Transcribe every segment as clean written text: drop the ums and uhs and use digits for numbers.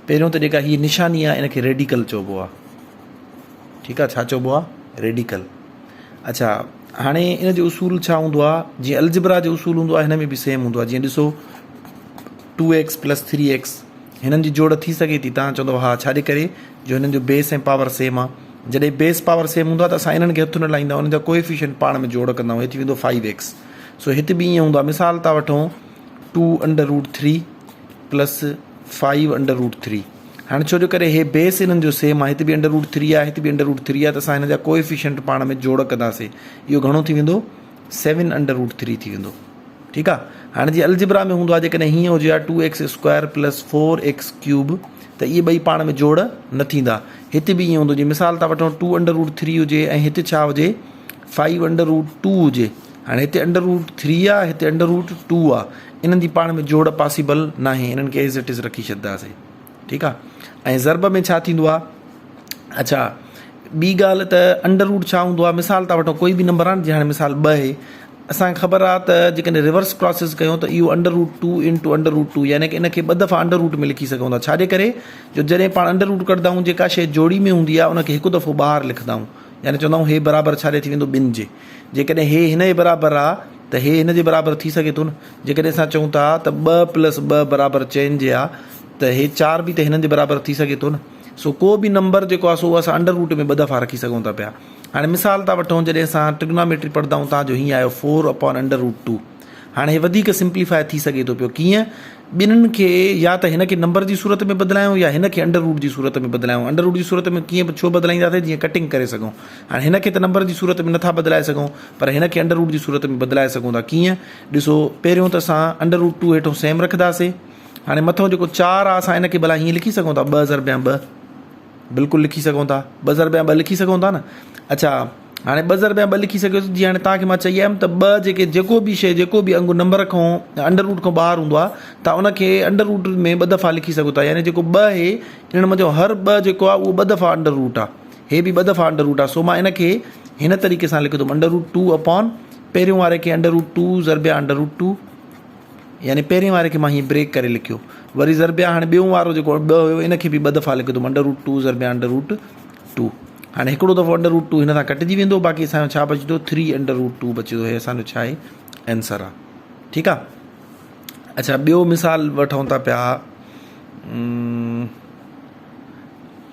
پهريون ته جيڪا هي نشاني آهي ان کي ريڊيڪل چئبو آهي. ٺيڪ آهي ڇا چئبو آهي؟ ريڊيڪل. اڇا هاڻي ان جو اصول ڇا هوندو آهي؟ جيئن الجبرا جو اصول هوندو آهي هن ۾ به سيم هوندو آهي. جيئن ڏسو two X plus three X هنن جي جوڙ ٿي سگهي ٿي. توهان چوندو ها ڇا جي ڪري جو هنن جو بيس ۽ پاور سيم آهي. جڏهن بيس پاور سيم هوندو آهي ته اسان انهن کي هٿ نه لائيندا آهيون انهن جا ڪوئيفيشنٽ پاڻ ۾ جوڙ ڪندا آهيون. هي ٿي ويندو فائيو ايڪس. سو هت به ائين هوندو آهي. مثال ٿا وٺون two under root three plus five under root three. هاڻي ڇو جو ڪري هي بيس انهن جو سيم آهي، هت به انڊر روٽ ٿري آهي، هت به انڊر روٽ ٿري آهي ته اسان هن جا ڪوئيفيشنٽ پاڻ ۾ جوڙ ڪنداسين. اهو گهڻو ٿي ويندو؟ سيون انڊر روٽ ٿري ٿي ويندو. ٺيڪ آهي. هاڻي جي الجبرا ۾ هوندو آهي جيڪڏهن هيئن هجي ها two X square plus four X cube ته اهي ٻئي پاڻ ۾ جوڙ نه ٿيندا. هت به ائين هوندو جي مثال ٿا وٺون ٽو انڊر روٽ ٿري هجي ۽ هت ڇا هجي فائيو انڊر روٽ ٽو هجي. هاڻي هتي انڊر روٽ ٿري آ هتي انڊر روٽ ٽو آ انهن جي پاڻ ۾ جوڙ پاسيبل ناهي انهن کي ايز it is رکي ڇڏنداسين ٺيڪ آ ۽ ضرب ۾ ڇا ٿيندو آ اڇا ٻي ڳالهه ته انڊر روٽ ڇا هوندو آ مثال ٿا وٺون ڪوئي به نمبر آ جي هاڻي مثال ٻه آهي اسان کي خبر آ ته جيڪڏهن ريورس پروسيس ڪيون ته اهو under root two into under root two يعني ڪه ان کي ٻه دفعا انڊر روٽ ۾ لکي سگهون ٿا ڇا جي ڪري جو جڏهن پاڻ انڊر روٽ ڪڍندا آهيون جيڪا شيء جوڙي ۾ هوندي آ ان کي هڪ دفعو ٻاهر لکندا آهيون يعني چوندا آهيون هي برابر ڇا جي ٿي ويندو ٻن جي. جيڪڏهن هي هن جي برابر آ ته هي هن جي برابر ٿي سگهي ٿو نه. جيڪڏهن اسان چئون ٿا ته ٻه پلس ٻه برابر چئن جي آ ته هي چار به ته هنن جي برابر ٿي سگهي ٿو نه. سو ڪو به نمبر جيڪو آ سو اسان انڊر روٽ ۾ ٻه دفعا رکي سگهون ٿا پيا. هاڻي مثال ٿا وٺون جڏهن اسان ٽرگناميٽري پڙهندا آهيون تان جو هيئن آيو فور اپان انڊر روٽ ٽو. هاڻي هي وڌيڪ سمپليفائي ٿي سگهي ٿو پيو ڪيئن؟ ٻنهن کي يا ته هن کي نمبر جي صورت ۾ بدلايون يا هن کي انڊر روٽ جي صورت ۾ بدلايون. انڊر روٽ جي صورت ۾ ڪيئن ڇو بدلائينداسين جيئن ڪٽنگ ڪري سگهون. هاڻي هن کي ته نمبر جي صورت ۾ نٿا بدلائي سگهون پر هن کي انڊر روٽ جي صورت ۾ بدلائي سگهون ٿا ڪيئن؟ ڏسو پهريون ته اسان انڊر روٽ ٽو هيٺون سيم رکنداسين. هاڻي مٿون جيڪو چار آهي اسان ان کي ڀلا هيئن لکي سگهون ٿا ٻه ضرب ٻه. بلڪل لکي سگهون ٿا ٻه ضرب ٻه لکي سگهون ٿا نه اڇا هاڻي ٻه ضرب ٻه لکي سگهيو جي هاڻي توهان کي مان چئي آيم ته ٻه جيڪي جيڪو به شيء جيڪو به انگ نمبر کان انڊر روٽ کان ٻاهر هوندو آهي ته ان کي انڊر روٽ ۾ ٻه دفعا لکي سگهو ٿا يعني جيڪو ٻه آهي ان منجهو هر ٻه جيڪو آهي اهو ٻه دفعا انڊر روٽ آهي هي به ٻه دفعا انڊر روٽ آهي سو مان ان کي هن طريقي سان لکندم انڊر روٽ ٽو اپان پهريون واري کي انڊر روٽ ٽو ضربيا انڊر روٽ ٽو يعني پهرين واري کي مان هيئن بريڪ ڪري لکيو وري ضربيا هاڻي ٻيون وارو جيڪو ٻه هيو ان کي به ٻه دفعا لکندم انڊر روٽ ٽو ضربيا انڊر روٽ ٽو هاڻي هڪڙو دفعو انڊر روٽ ٽو هن سان ڪٽجي ويندو باقي اسان جو ڇا بچندو ٿري انڊر روٽ ٽو بچندو هي اسان جو ڇا آهي آنسر آهي ٺيڪ آهي اڇا ٻيو مثال وٺون ٿا پيا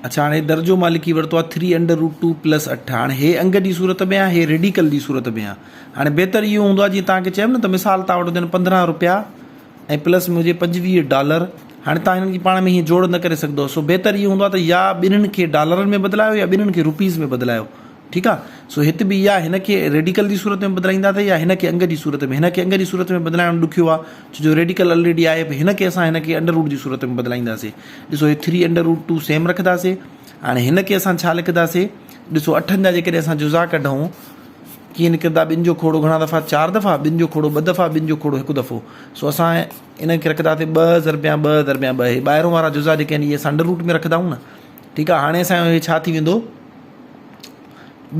اڇا هاڻي درجو مان لکي ورتو آهي ٿري انڊر روٽ ٽو پلس اٺ هاڻي هي انگ جي صورت ۾ آهي هي ريڊيڪل جي صورت ۾ آهي هاڻي بهتر اهو هوندو آهي جيئن توهان کي چيم نه ته مثال توهان وٽ هجن پندرهن روپيا ۽ پلس ۾ هجي پنجويهه ڊالر هاڻي توهان هنن جي پاڻ ۾ هيئن جوڙ نه ڪري سگهندو سو بهتر اهو هوندو آهي ته يا ٻنهن کي ڊالرن ۾ بدلايو يا ٻنهن کي روپيز ۾ بدلايو ٺيڪ آ سو هت به يا هن کي ريڊيڪل جي صورت ۾ بدلائينداسين يا هن کي انگ جي صورت ۾ هن کي انگ جي صورت ۾ بدلائڻ ڏکيو آ ڇو جو ريڊيڪل الريڊي آهي پر هن کي اسان هن کي انڊر روٽ جي صورت ۾ بدلائينداسين ڏسو هي three under root two same رکنداسين هاڻي هن کي اسان ڇا لکنداسين ڏسو اٺن جا جيڪڏهن اسان جزا ڪڍون ڪيئن نڪرندا ٻن جو کوڙو گهڻا دفعا چار دفعا ٻن جو کوڙو ٻه دفعا ٻن جو کوڙو هڪ دفعو سو اسان ان کي رکنداسين ٻه ضربيان ٻه ضربيان ٻه هي ٻاهرون وارا جزا جيڪي آهن اهي اسان انڊر روٽ ۾ رکندا آهيون نه ٺيڪ آ هاڻي اسان جو هي ڇا ٿي ويندو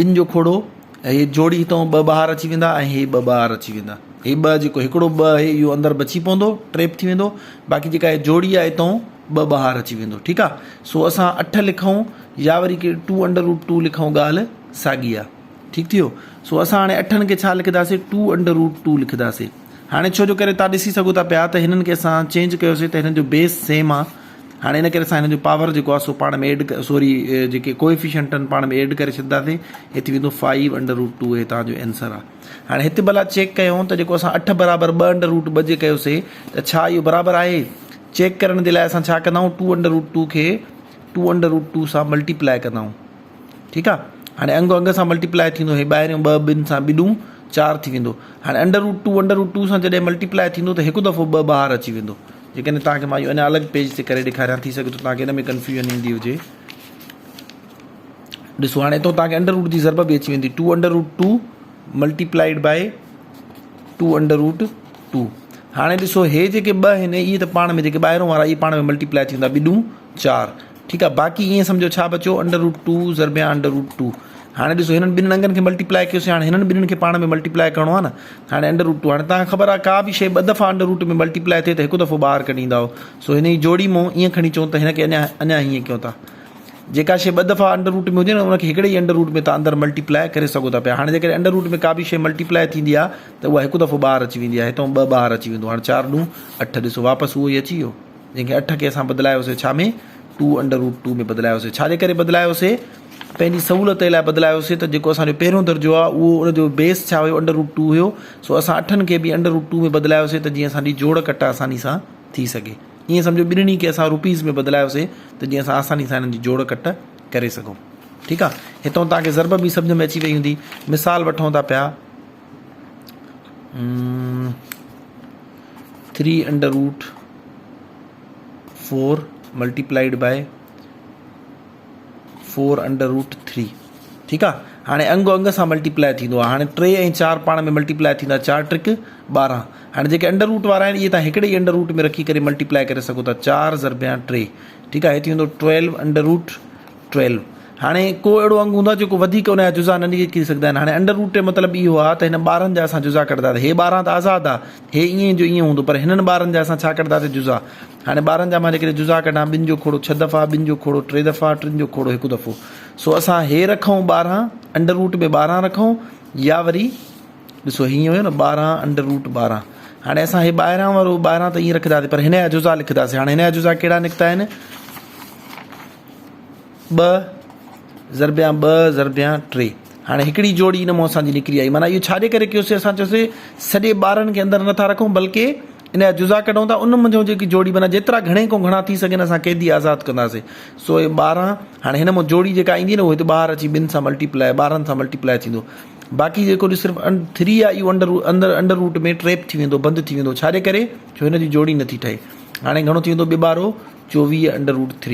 ٻن جو کوڙو هي جوڙي هتان ٻه ٻاهر اچي ويندا ۽ هي ٻه ٻاهر اچي ويندا هي ٻه جيڪو هڪڙو ٻه آهي اهو اندر بچي پوندو ٽريپ ٿي ويندو باقي جيڪا هي جوڙي آهي هتان ٻه ٻاهر اچي ويندو ٺيڪ آ سو اسان اٺ لکون يا وري K two under root two لکون ڳالهه ساڳي آ ٺيڪ ٿي ويو سو اسان هاڻي اٺن کي ڇا لکنداسي ٽو انڊر روٽ ٽو لکنداسي هاڻي ڇو جو ڪري تان ڏسي سگهو ٿا پيا ته هنن کي اسان چينج ڪيوسي ته هنن جو بيس سيم آ هاڻي ان ڪري اسان هن جو پاور جيڪو آهي سو پاڻ ۾ ايڊ سوري جيڪي ڪوئيفيشنٽ آهن پاڻ ۾ ايڊ ڪري ڇڏنداسين هي ٿي ويندو فائيو انڊر روٽ ٽو هي توهان جو آنسر آهي هاڻي هتي ڀلا چيڪ ڪيون ته جيڪو اسان اٺ برابر ٻه انڊر روٽ ٻه جي ڪيوسي ته ڇا اهو برابر آهي چيڪ ڪرڻ جي لاء اسان ڇا ڪندا آهيون ٽو انڊر روٽ ٽو کي ٽو انڊر روٽ ٽو سان ملٽيپلائي ڪندا آهيون ٺيڪ آ هاڻي انگ انگ سان ملٽيپلائي ٿيندو هي ٻاهريون ٻه ٻن سان ٻڏون چار ٿي ويندو هاڻي under root two under root two سان جڏهن ملٽيپلائي ٿيندو ته هڪ دفعو ٻه ٻاهر اچي ويندو جيڪڏهن توهان کي مان اهو اڃا الڳ پيج تي ڪري ڏيکاريان ٿي سگهي ٿو توهان کي ان ۾ ڪنفيوزن ايندي هجي ڏسو هاڻي هتو توهان کي انڊر روٽ جي ضرب به اچي ويندي two under root two multiplied by two under root two هاڻي ڏسو هي جيڪي ٻه آهن اهي ته پاڻ ۾ جيڪي ٻاهرون وارا اهي پاڻ ۾ ملٽيپلائي ٿي ويندا ٻڏون چار ٺيڪ آ باقي ائين سمجهو ڇا بچيو انڊر روٽ ٽو ضربيان انڊر روٽ ٽو هاڻي ڏسو هنن ٻنهن انگن کي ملٽيپلائي ڪيوسي هاڻي هنن ٻنهن کي پاڻ ۾ ملٽيپلائي ڪرڻو آهي نه هاڻي انڊر روٽ ٽو هاڻي توهان کي خبر آهي ڪا به شيء ٻه دفعا انڊر روٽ ۾ ملٽيپلائي ٿئي ته هڪ دفعو ٻاهر ڪڍي ايندا آهيو سو هن جي جوڙي مون ائين کڻي چئون ته هن کي اڃا اڃا هيئن ڪيون ٿا جيڪا شيء ٻه دفعا انڊر روٽ ۾ هجي نه ان کي هڪڙي ئي انڊر روٽ ۾ توهان اندر ملٽيپلائي ڪري سگهو ٿا پيا هاڻي جيڪڏهن انڊر روٽ ۾ ڪا به شيء ملٽيپلائي ٿيندي آهي ته اها هڪ دفعو ٻاهر اچي ويندي آهي هتان ٻه ٻاهر اچي ويندو هاڻي چار ڏون اٺ ڏسو واپس اهو ئي اچي ويو جنهن کي اٺ کي اسان بدلايوسي ڇا ۾ ٽو انڊر روٽ ٽو ۾ بدلايوسي ڇا جي ڪري بدلايوسي پنهنجي سهولت لاء بدلايوسي ته جيڪو اسان جو پهريون درجو آهي اهو ان جو بيس ڇا هيو انڊر روٽ ٽو هيو سو اسان اٺن کي به انڊر روٽ ٽو ۾ بدلايوسي ته جيئن اسان جي جوڙ ڪٽ آساني سان ٿي سگهي ائين سمجهو ٻنهي کي اسان روپيز ۾ بدلايوسي ته جيئن اسان آساني سان انهن جي جوڙ ڪٽ ڪري سگهون ٺيڪ آهي هتان توهان کي ضرب به سمجهه ۾ اچي وئي هوندي مثال وٺون ٿا پيا 3 under root 4 multiplied by 4 under root 3 ٺيڪ آ هاڻي انگ انگ سان ملٽيپلائي ٿيندو آ هاڻي 3 ۽ 4 پاڻ ۾ ملٽيپلائي ٿيندا 4 ٽرڪ 12 هاڻي جيڪي انڊر روٽ وارا آهن اهي تان هڪڙي ئي انڊر روٽ ۾ رکي ڪري ملٽيپلائي ڪري سگهو ٿا 4 ضربيان 3 ٺيڪ آ هي ٿي ويندو 12 انڊر روٽ 12 هاڻي ڪو اهڙو انگ هوندو آهي جيڪو وڌيڪ ان جا جزا نه نڪري سگهندا آهن هاڻي انڊر روٽ جو مطلب اهو آهي ته هن 12 جا اسان جزا ڪڍنداسين هي 12 ته آزاد آهي هي ائين جو ائين هوندو پر هنن 12 جا اسان ڇا ڪڍنداسين جزا هاڻي 12 جا مان جيڪڏهن جزا ڪڍان ٻن جو کوڙو 6 دفعا ٻن جو کوڙو 3 دفعا ٽن جو کوڙو هڪ دفعو سو اسان هي رکون 12 انڊر روٽ ۾ 12 رکون يا وري ڏسو هيئن هيو نه 12 انڊر روٽ 12 هاڻي اسان هي ٻاهران وارو ٻاهران ته ائين رکنداسين پر هن جا جزا لکنداسين هاڻي هن جا جزا ڪهڙا نڪتا آهن ٻه ضربيان ٻه ضربيان ٽي هاڻي هڪڙي جوڙي ان مون اسان جي نڪري آئي معنيٰ اهو ڇا جي ڪري ڪيوسي اسان چيوسي سڄي ٻارن کي اندر نٿا رکون بلڪه ان جا جزا ڪڍون ٿا ان منجهون جيڪي جوڙي معنيٰ جيترا گهڻي کان گهڻا ٿي سگهن اسان قيدي آزاد ڪنداسي سو اهي 12 هاڻي هن مون جوڙي جيڪا ايندي نه اهو هتي ٻاهر اچي ٻن سان ملٽيپلائي 12 سان ملٽيپلائي ٿيندو باقي جيڪو صرف 3 آهي اهو انڊر اندر انڊر روٽ ۾ ٽريپ ٿي ويندو بند ٿي ويندو ڇا جي ڪري ڇو هن جي جوڙي نٿي ٺهي هاڻي گهڻو ٿي ويندو ٻه ٻارو 24 انڊر روٽ 3.